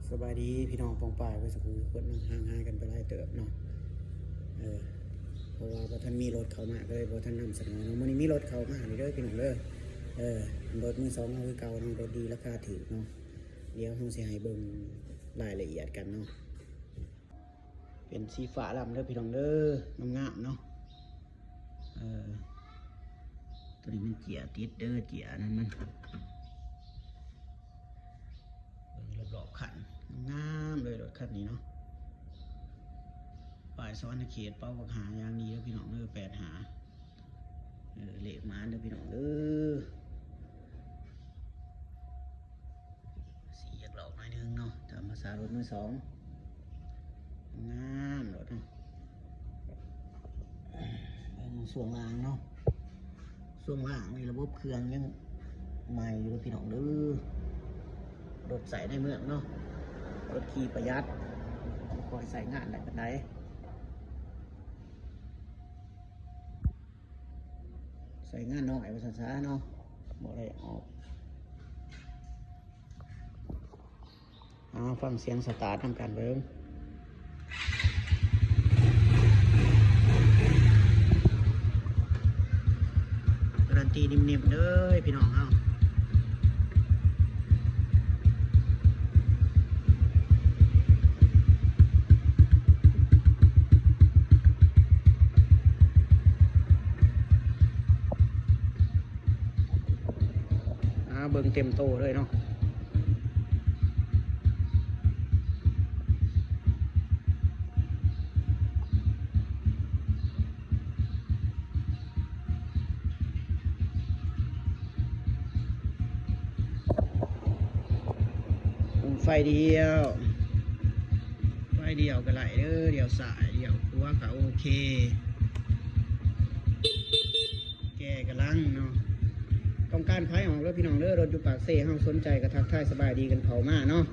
ສະບາຍດີພີ່ນ້ອງປ້ອງປາຍເບິດສູ່ຄົນເນາະ, ຫ່າງຫາຍກັນໄປຫຼາຍເຕີບເນາະ. ເອີ ເພາະວ່າບໍ່ທັນມີລົດເຂົ້າມາ ກໍເລີຍບໍ່ທັນນຳສະເໜີເນາະ. ມື້ນີ້ມີລົດເຂົ້າມານີ້ເດີພີ່ນ້ອງເດີ. ເອີ ລົດມືສອງເຮົາຄືເກົ່າເນາະ, ລົດດີລາຄາຖືກເນາະ. ດຽວເຮົາຊິໃຫ້ເບິ່ງລາຍລະອຽດກັນເນາະ. ເປັນສີຟ້າລຳເດີພີ່ນ້ອງເດີ, ງາມໆເນາະ. ເອີ ຕົວນີ້ມັນເຈ້ຍຕິດເດີ, ເຈ້ຍນັ້ນມັນ. ເບິ່ງລອບໆຄັນ ງາມເລີຍລົດຄັນນີ້ເນາະ. ປ້າຍສະຫວັນນະເຂດ ເປົາບັກຫ້າຢ່າງດີເດີພີ່ນ້ອງເດີ, ແປດຫ້າ. ເອີ ເລກໝານເດີພີ່ນ້ອງເດີ. ສີຢາກຫຼອກໜ້ອຍໜຶ່ງເນາະ, ຕາມພາສາລົດມືສອງ. ງາມໂລດເນາະ. ເບິ່ງຊ່ວງລ່າງເນາະ, ຊ່ວງລ່າງນີ້ລະບົບເຄື່ອງຍັງໃໝ່ຢູ່ເດີພີ່ນ້ອງເດີ. ລົດໃຊ້ໃນເມືອງເນາະ, ລົດຂີ່ປະຢັດ, ບໍ່ຄ່ອຍໃຊ້ງານໄດ້ປານໃດ. ໃຊ້ງານໜ້ອຍວ່າຊັ້ນຊະເນາະ, ບໍ່ໄດ້ອອກ. ເອົາ ຟັງສຽງສະຕາດນຳກັນເບິ່ງ. ກາຣັນຕີນິ້ມໆເດີພີ່ນ້ອງເຮົາ. ອ່າ ເບິ່ງເຕັມໂຕເລີຍເນາະ. ໄຟລ້ຽວ ໄຟລ້ຽວກໍໄດ້ເດີ, ລ້ຽວຊ້າຍ ລ້ຽວຂວາກໍໂອເຄ. ແກ່ກຳລັງເນາະ, ຕ້ອງການຂາຍອອກເດີພີ່ນ້ອງເດີ. ລົດຢູ່ປາກເຊເຮົາ, ສົນໃຈກໍທັກທາຍສະບາຍດີກັນເຂົ້າມາເນາະ,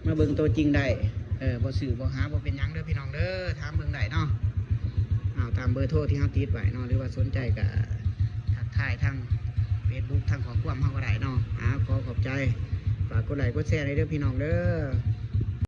ມາເບິ່ງໂຕຈິງໄດ້. ເອີ ບໍ່ຊື້ບໍ່ຫາບໍ່ເປັນຫຍັງເດີພີ່ນ້ອງເດີ, ຖາມເບິ່ງໄດ້ເນາະ. ເອົາ ຕາມເບີໂທທີ່ເຮົາຕິດໄວ້ເນາະ, ຫຼືວ່າສົນໃຈກໍທັກທາຍທາງເຟສບຸກ ທາງຂໍ້ຄວາມເຮົາກໍໄດ້ເນາະ. ເອົາ ຂໍຂອບໃຈ, ຝາກກົດໄລກົດແຊໃຫ້ເດີພີ່ນ້ອງເດີ.